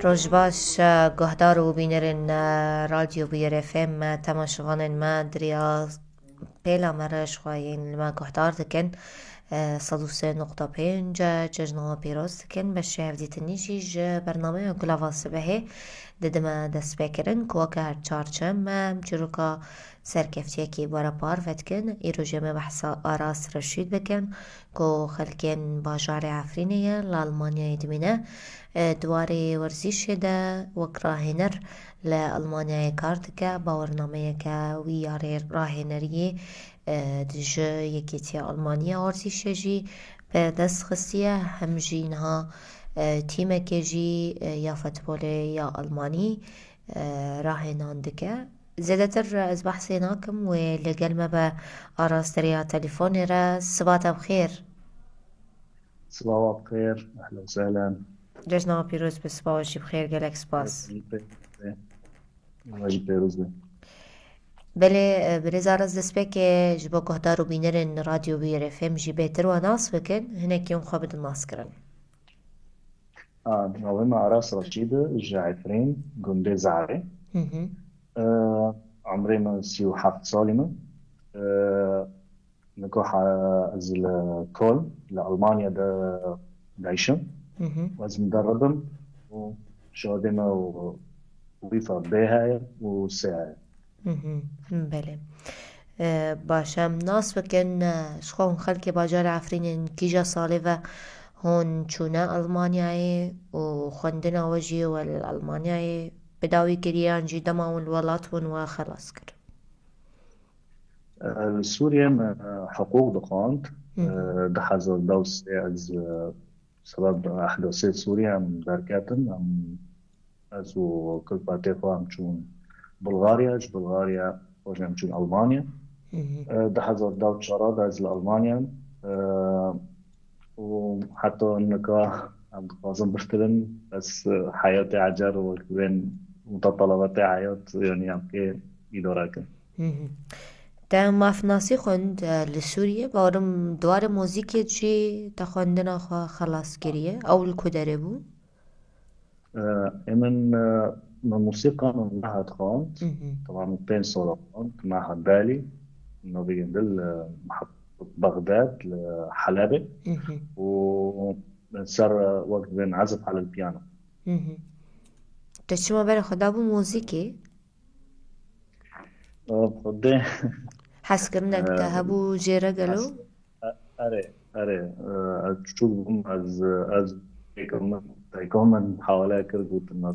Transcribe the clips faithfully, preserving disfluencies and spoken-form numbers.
Roj baş, e, guhdar û bînerên, e, Radyo Bûyer F M, e, temaşevanên me di riya pêla me re ji xwe yên li me guhdar dikin. E, sed û sê nokta pênc, e, cejna we pîroz dikin. Beşê hevdîtinî jî ji bernameya Gulava Sibehê didime destpêkirin ku weke her çarşem, e, em çîroka serkeftiyekî bi we re parve dikin. Îro jî em ê behsa Aras Reşîd bikin ku xelkên bajarê Efrînê ye, li Almanyayê dimîne. E, di warê werzîşê de wek rahêner li Almanyayê kar dike. Bawernameyeke wî ya rê-, rahêneriyê, e, di ji Yekîtiya Almaniya Werzîşê jî bi dest xistiye, hem jî niha, e, tîmekê jî, e, ya futbolê ya Almanî, e, rahênan dike. Zêdetir ez behsê nakim, wê li gel me be a rastiriya telefonê re. Siba te bi xêr. Siba we bi xêr. Ehlen sehlen. Cejna we pîroz be, siba we jî bi xêr, gelek spas. We jî pêroz be. Belê, e, birêz Aras Destpêkê ji bo guhdar û bînerên Radyo Bûyer F M jî bêtir we nas bikin, hinekî hûn xwe bidin naskirin. A, navê me Aras Reşîd e, ji Efrîn, gundê Zehrê. Hı hı. E, Emrê min sî û heft salî min. E, Nika ha-, ez li Köln, li Almanya de dayişim. Hı hı. Ez muderrib im û şadê me û wîfa B heye û C heye. Hı hı. Belê. E, baş e, em nas bikin, e, ji xwe hûn xelkê bajarê Efrînê in, kîja salê ve hûn çûne Almanyayê û xwendina we jî we li Almanyayê bi dawî kiriye yan jî dema hûn li welat bûn we xelas kir? E, li Sûriyê me, e, hiqûq dixwand. Hı hı. E, du hezar deh û sê ez, e, sebeb ehdasê Sûriyê em derketin, em, ez û kulpetê xwe em çûn Bulgarya, ji Bulgarya xwe jî em çûn Almanya. Hı hı. E, du hezar deh û çar de ez li Almanya im. E, û heta nika em dixwazin biftilin, bes, e, heyatê ecer û wek bên mutalabatê heyat, yanî em pê îdare kin. Hı hı. Te mafnasî xwend, e, li Sûriyê, bawerim di warê muzîkê jî te xwendina xwe xelas kiriye. Ew li ku derê bû? E, ê min, e, min musîqa min meha dixwend. Hı hı. Tevan pênc sala xwend, meha Belî, navî din li, e, Bexdad, li Helebê. Hı hı. Û ser, e, wek bên ezif alel piyano. Hı hı. Te çima berê xwe dabû muzîkê? Xwedê. Hezkirinek te hebû jê re gelo? Hes-, e-, erê, erê. E, ez çûk bûm, ez, ez dayika min, dayika min hewale kir, gotin, e,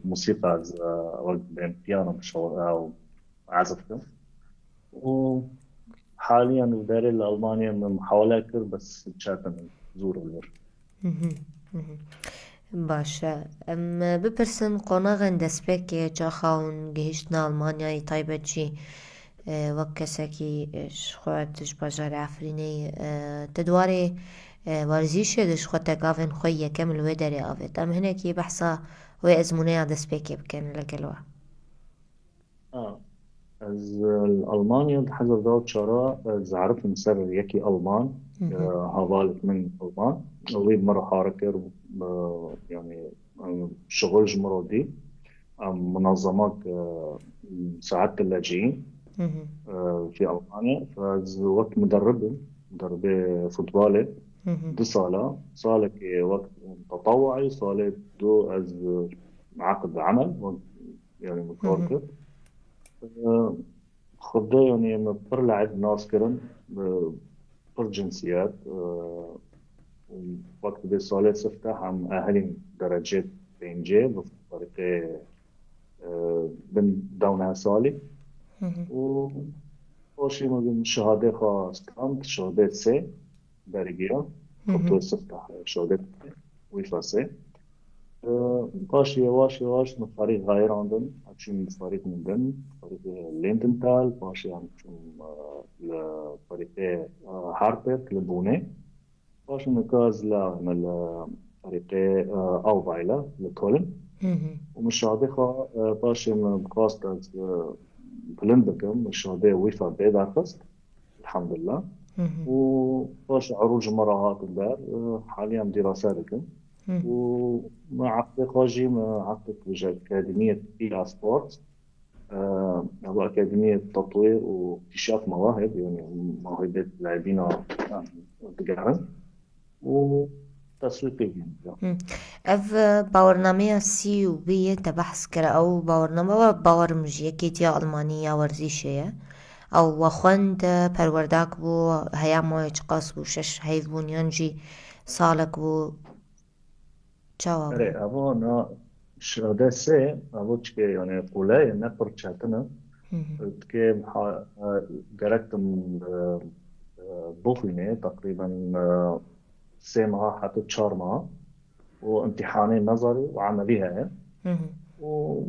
musîqa ez, e, wek bên piyano bişew-, ew ezif kim. Û haliyen li derê li Almanya min hewale kir, bes çetin, zor e li vir. Mhm, mhm. Baş e. Em bipirsin qonaxên destpêkê, çaxa hûn gihiştine Almanyayê, taybet jî, e, wek kesekî, e, ji xwe tu ji bajarê Efrînê yî, e, tu di warê, e, werzîşê de ji xwe te gavên xwe yekem li wê derê avêt. Em hinekî behsa wê ezmûneya destpêkê bikin li gel we. A, ez, e, li Almanya di hezar deh û çar, e, zarifim ser yekî Alman, Hı hı. e, havalek min Alman. Wî min re hare kir, e, yanî, e, şixul ji min re dî. Em munazemek, e, saet leciyîn, Hı hı. e, fî Almanya. Ez wek muderrib im, muderribê futbolê. Hı hı. Du sala, salekê wek tetawuî, salê du ez eqd emel, wek yanî min Hı kar hı. kir. E, Xwedê, yanî min pir le'ib nas kirin, e, pir cinsiyet, e, wek dibê salê sifte hem ehlîn derecê pêncê bi ferîqê, e, bin dewne salî. Hı hı. Û paşî min şehadê xwe stand, şehadê sê. Dergiya, Hı hı. Xwe sifte şodê wî fesê. E, paşê yewaş yewaş min ferîq xeyirandin, em çûn ferîq min din, ferîqê Lindenthal, paşê em çûn, e, li ferîqê, e, Hartberg li Bûnê. Paşê nika ez li, me li ferîqê, e, Auweiler li Köln. Hı hı. Û min şadê xwe, e, paşê min xwest ez, e, bilind bikim, min şadê wî fe bê derxist. Elhamdulillah. Hı hı. Û paşê erû ji me re hatin der, e, haliya em dîrase dikin. Hı. Û me eqdê xwe jî me eqdê ku ji Akademiyê T A Sport, e, ev Akademiyê Tetwîr û Îktîşaf Mewahib, yani mewhibê laîbîna, e, digerin û teswîqê bûn. Hı. Ev, e, bawernameya sî û bî yê te behs kir, ew bawername we bawerim ji Yekêtiya Almanî ya Werzîşê ye. Ew we xwend, e, perwerdak bû, heya mayê çiqas bû, şeş heyv bûn yan jî salek bû? Çawa bû? Erê, evo na şade sê, evo çike, yani, qule ye, ne pir çetin e. Hı hı. Dike ha-, e, gerek tu, e, e, bixwînê, teqrîben, e, sê meha heta çar meha. Û imtîhanê nezarî û emelî heye. Hı hı. Û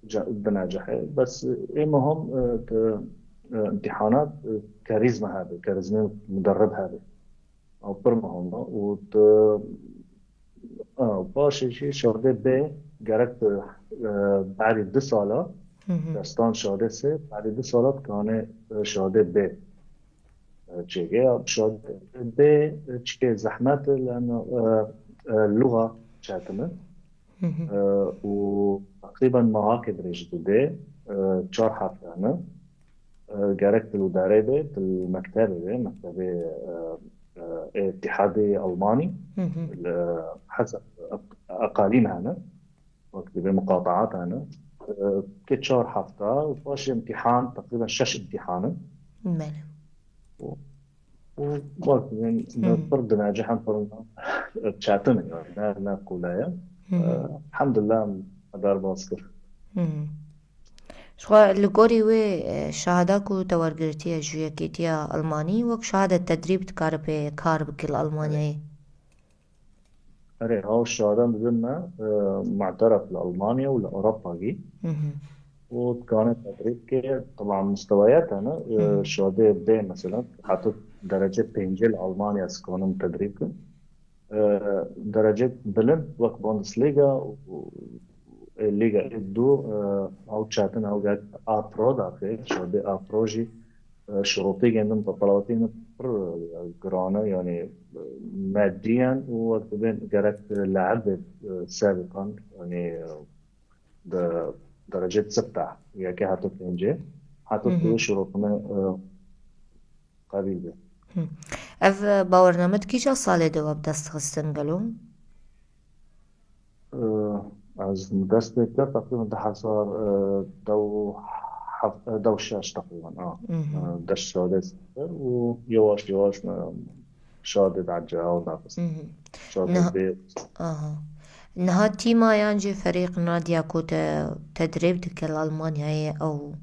ce-, binecihê. Bes ê muhim, e, tu, e, imtîhanat, e, kerîzme hebe, kerîzmê muderrib hebe. Ew pir muhim e û tu, e, paşê jî şadê bê gerek tu, e, berî du sala, Hı hı. destan şadê sê, berî du sala dikane, e, şadê bê, e, çêke. Ya şadê bê, e, çike zehmet e, leno, e, e, luxa çetin e. Hı hı. E, û teqrîben mehakê dirêj dide, e, çar hefte ne. E, gerek tu li derê be, tu li mektebê be, mektebê, e, e, ê Îtîhadê Almanî, Hı hı. li hesab eq-, eqalîm hene, wek dibê muqataat hene. E, ke çar hefta û paşê imtîhan, teqrîben şeş imtîhan in. Belê. Û, û wek dibên, Hı hı. pir dinecihin, pir çetin e, yani, ne, ne qule ye. Hı hı. E, elhamdulillah, me derbas kir. Hı hı. Ji xwe li gorî wê, e, şahada ku te wergirtiye ji Yekêtiya Almanî, wek şahada tedrîb dikare pê kar bike li Almanyayê? Erê, ew şahada didin me, e, mu'teref li Almanya û li Ewropa jî. Hı hı. Û dikane tedrîb ke, taban mustewayat hene, e, Hı hı. şahadê bê mesela, heta derece pêncê li Almanya ez kanim tedrîb kim. E, derece bilind wek Bundesliga û, û, e, Liga ê du, e, ew çetin, ew gerek A Pro daxê, şadê A Pro jî, e, şurûtîgên din, tetelatîgên din pir, e, giran e, yani, e, mediyen û wek dibên gerek le'ibê, e, sebiqan, yani, e, di derecê sifte, yekê heta pêncê, heta Hı hı. tu şurûtine, e, qebîl be. Hı. Ev, e, bawername di kîja salê de we bi dest xistin gelo? E, ez dest pê kir, teqrîben du hezar, e, dew heft, e, dew şeş teqrîben, a. Hı hı. E, deş şadê kir û yavaş yavaş me şadê de ecel nafis. Hı hı. Şadê Niha-, bê. Aha. Niha tîma yan jî ferîq Nadia ku te tedrîb dike li Almanyayê ew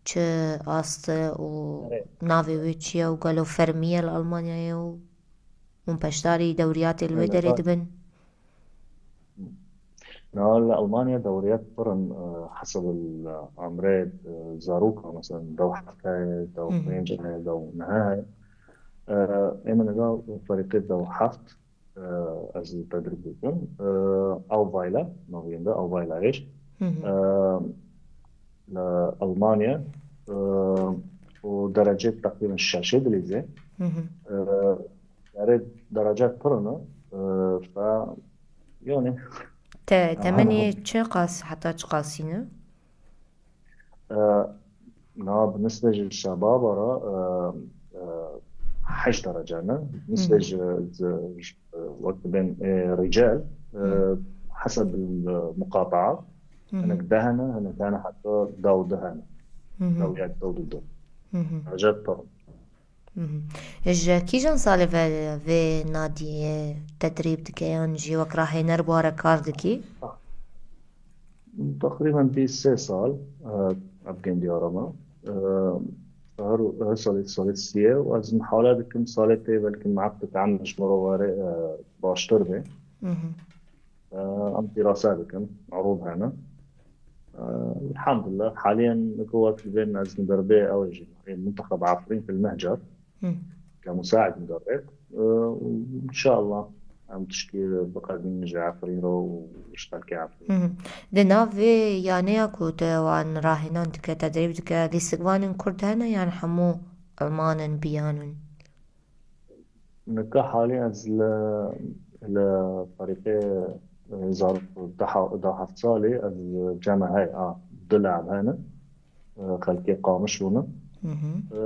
çi ast e û Evet. navê wê çi ye û gelo fermî ye li Almanyayê û hûn beşdarî dewriyatê li wê Evet, derê evet. dibin? Na, li Almanya dewriyat pir in, e, hesab li emrê, e, zaroka, mesela, dew heft heye, dew Hı hı. pênc heye, dew neh heye. E, ê min niha ferîqê dew heft, e, ez li tedrîb dikim. E, Auweiler, navê de Auweiler êş. Hı hı. E, li Almanya, e, û derecê teqrîben şeşê dilîzê. Hı hı. E, Erê, derecet pir in, e, fe, yani, Te, Aha. temenê çi qas, heta çi qasî ne? E, na, bi nisbê ji şebaba re, e, e, heşt derece ne. Nisbê Hı hı. ji, ji, ji, wek dibên, e, rîcel, e, Hı. heseb bil muqataa, Hı hı. hinek deh hene, hinek hene heta dew du hene. Hı hı. Dew yek, dew du, du. Hı hı. Derecet pir in. Mhm. Ji kîjan salê ve vê Nadiyê tedrîb dike yan jî wek rahêner bi we re kar dikî? Teqrîben bîst sê sal, e, ev gên diyara me. E, her, her salê, salê siyê û ez mihale dikim salê tê belkî meqtek em ji me re were, e, baştir be. Mhm. E, em pîrasa dikin, erûb hene. E, elhamdulillah, haliyen ku wek dibên ez li derbê ew jî, ê mintiqa bi Efrîn fil Mehcer, Hı. ke musaid muderrib. E, û inşallah em tişkî biqedînin ji Efrîn re û ji xelkê Efrîn. Hı hı. Di nav vê yaneya ku te wan rahênan dike, tedrîb dike, lîstikvanên Kurd hene yan hemû Alman in, biyan in? Nika halî ez li, li ferîqê, e, zarok da heft salî ez cem me heye, a, du lab hene. E, xelkê Qamişlo ne. Hı hı. E,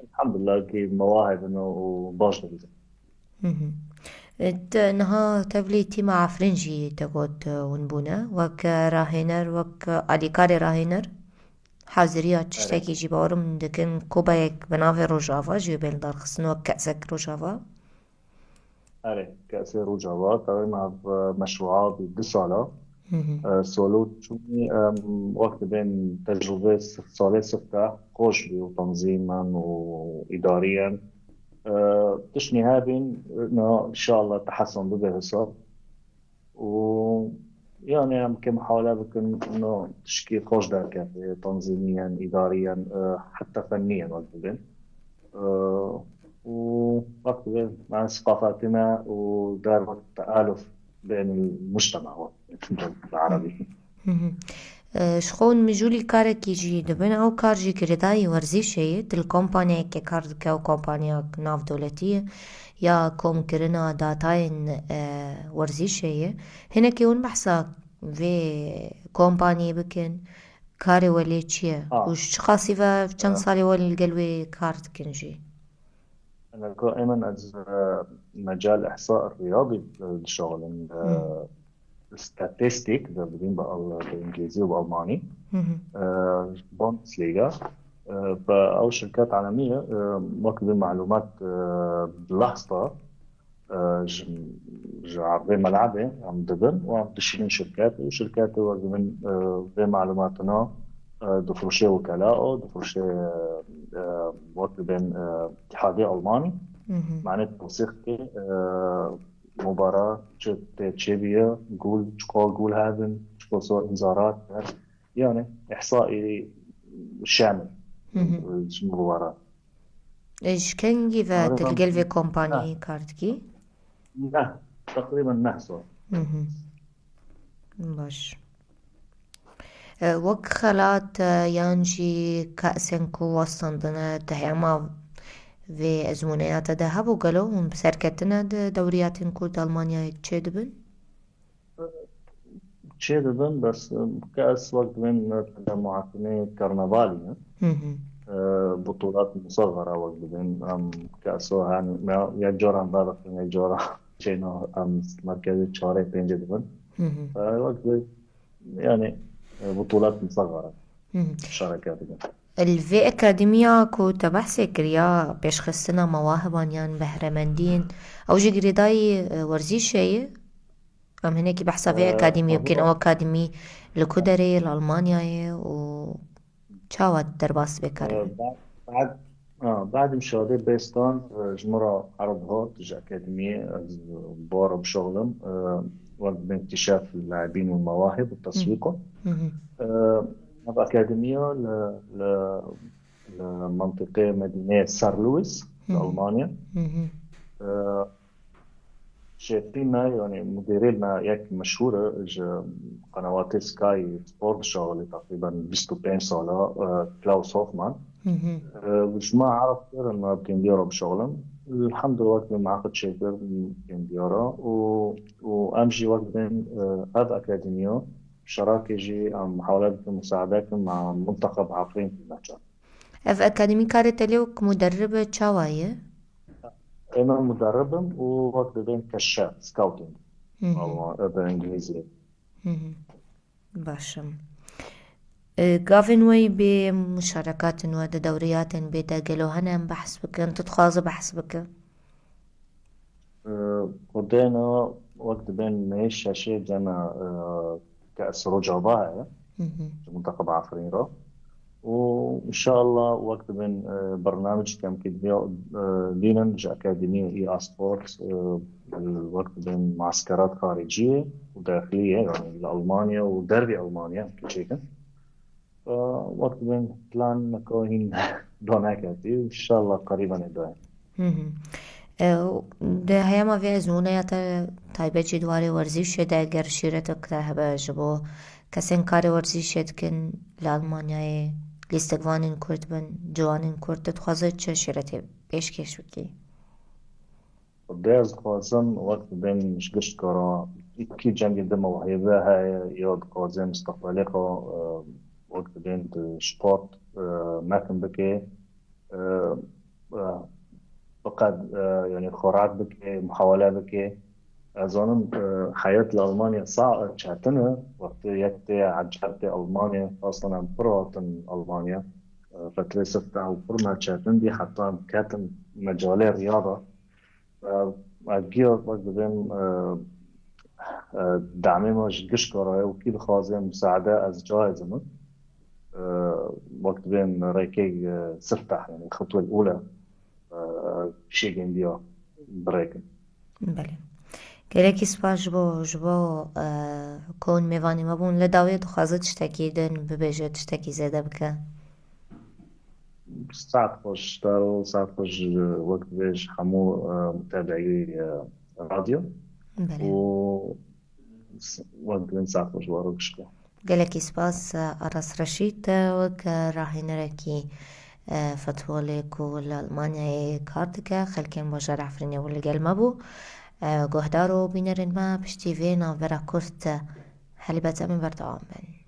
elhamdulillah ki mewahib in û baş dibînin. Hı hı. E, te niha tevlî tîma Efrîn jî te got, e, hûn bûne. Wek, e, rahêner, wek, e, alîkarê rahêner, haziriya tiştekî jî bawerim dikin, kobeyek bi navê Rojava jî wê bên darxistin wek kesek Rojava. Erê, kesê Rojava, tevlî me ev, e, meşrûa bî du sala. Hı hı. E, solo çûnî, em, wek dibên tecrûbê sif-, salê sifte xweş bî û tanzîmen û îdariyen. E, tiştî hebîn, na, inşallah tehesan bibe hesab. Û, yani, em kêm hale bikin, no, tişkî xweş derkeve, tanzîmiyen, îdariyen, e, heta fenniyen wek dibên. E, û wek dibên, yani, siqafetine û der wek tealuf bênil mujtema wek bi erebî. Hı hı. E, ji xwe hûn mijûlî karekî jî dibin, ew kar jî girêdayî werzîşê ye, di li kompaniyeke kar dike, ew kompaniyek navdewletî ye, ya komkirina datayên, e, werzîşê ye. Hinekî hûn behsa vê kompaniyê bikin, karê we lê çi ye? A. Û ji çi qasî ve çend, e, salê we li gel wê kar dikin jî? Ena ku êmen ez, e, mecal ihsa riyadî, e, dişaxilin, e, Hı. Statistik, de dibîn bi al-, bi îngilîzî û bi almanî. Hı hı. E, Bundesliga. E, bi ew şirket alemî ye, e, wek dibîn malûmat, e, bi lehsta, e, ji, ji erdê melebê em dibin û em dişînin şirket û şirketê wek dibin, e, vê malûmatina, e, difroşê wekela û difroşê, e, wek dibên, e, îtîhadê almanî. Hı hı. Mane tewsîq ke, e, mubara çi tê çêbîye, gol, çiqas gol hebin, çiqas so înzarat, yani ihsaî şamil. Hı hı. Ji mubara. E, ji kengî ve Arê tu li ben gel vê kompaniyê Heh. kar dikî? Neh, teqrîben neh sal. Hı hı. Baş. E, wek xelat, e, yan jî kesên ku westandine di hema vê ezmûneya te de hebû gelo hûn bi ser ketine di dewriyatên ku di Almanyayê çêdibin? Çêdibin, bes, e, kes wek dibên, e, muhakimê karnavalî ne. Hı hı. E, butulat musaxara wek dibên, em keso hen, ya, ya caran vebixin, ya caran çêna, em merkezê çarê pêncê dibin. Hı hı. E, wek dibên, yani, e, butulat musaxara Hı hı. şereke dibin. Li vê akademiya ku te behsê kiriya, pêşxistina mewahiban yan behremendiyên, ew jî girêdayî, e, werzîşê ye? Em hinekî behsa vê Ee, akademiyê bikin. Ew akademî li ku derê ye? Li Almanyayê û çawa derbas vê karê Ee, be? Bad, ha, bad mşahede bêstan, e, ji min re erd hat ji akademiyê, ez bara bişuxulim, e, wek dibên îktîşaf laibîn û mewahib û teswîqo. Hı hı. E, ev akademiya li, li, li mentiqê Medîneyê Ser Lewis, li Hı hı. Almanya. Hı hı. E, Şêfî me, yani mudirê me yek meşhûr e, ji qenewatê Sky Sport dişaxilî teqrîben bîst û pênc sala, e, Klaus Hoffmann. Hı hı. E, û ji me erd kir, me bi kêmdiya re bişaxilin. Elhamdulillah, wek me aqid çêkir kêmdiya re û, û em jî wek dibên, e, ev akademiya şerakê jî em hewle dikin, musaade kin, me minteqa bi Efrîn naçar. Ev akademî karê te lê wek muderrib çawa ye? Ê, min muderrib im û wek dibên keşe, scouting. Hı hı. Alman, e, bi îngilîzî. Hı hı. Baş im. E, gavên we yî bê muşarekatên we di dewriyatên bê de gelo hene em behs bikin? Tu dixwaze behs bike? E, Xwedêna wek dibên mehê şeşê cem me, e, kes Rojava heye, Hı hı. ji minteqa Efrîn re. Û inşallah wek dibên, e, bernamecî kemkî dinya, e, dînin ji akademiyê E A Sports, e, wek dibên mueskerat xariciyê û daxiliyê, yani li Almanya û dervî Almanya em çêkin. Wek dibên plan niko hîn daneketî û inşallah qerîben ê dayê. Hı hı. E, di heyama vê ezmûneya te taybet jî di warê werzîşê de, eger şîretek te hebe ji bo kesên karê werzîşê dikin li Almanyayê, lîstikvanên Kurd bin, ciwanên Kurd, tu dixwaze çi şîretê pêşkêş bikî? Dê ez dixwazim wek dibên ji gişt kara kî cengê di mewhîbe heye ya dixwaze misteqbelê xwe, e, wek dibên di sport, e, metin bike, e, e, biqed, e, yanî xwe red bike, muhawele bike. Ez zanim, e, heyat li Almanya sa çetin e. Wextê yek tê ecel tê Almanya, aslında em pir hatin Almanya. E, fetrê sifte ew pir me çetin dî, heta em ketin mecalê riyada. E, ez giya wek dibêm, e, e, demê me ji gişt kara ye û kî dixwaze misaade ez cahizim. E, wek dibêm rêkê, e, sifteh, yanî xitwel ûle, e, şêgên diya birêkin. Belê. Gelekî spas ji bo, ji bo, e, ku hûn mêvanî me bûn. Li dawiyê dixwaze tiştekî din bibêje, tiştekî zêde bike? Saet xweş Taro, saet xweş ji wek dibê ji hemû, e, mutebeî, e, radyo. Belê. Û s-, wek dibên saet xweş waro gişko. Gelekî spas, e, Aras Reşîd, e, wek, e, rahînerekî, e, fetwalê ku li Almanyayê kar dike, xelkên bajarê Efrînê û li gel me bû. E, guhdar û bînerên me, piştî vê navbera kurt, e, helbet em ê berdewam bin.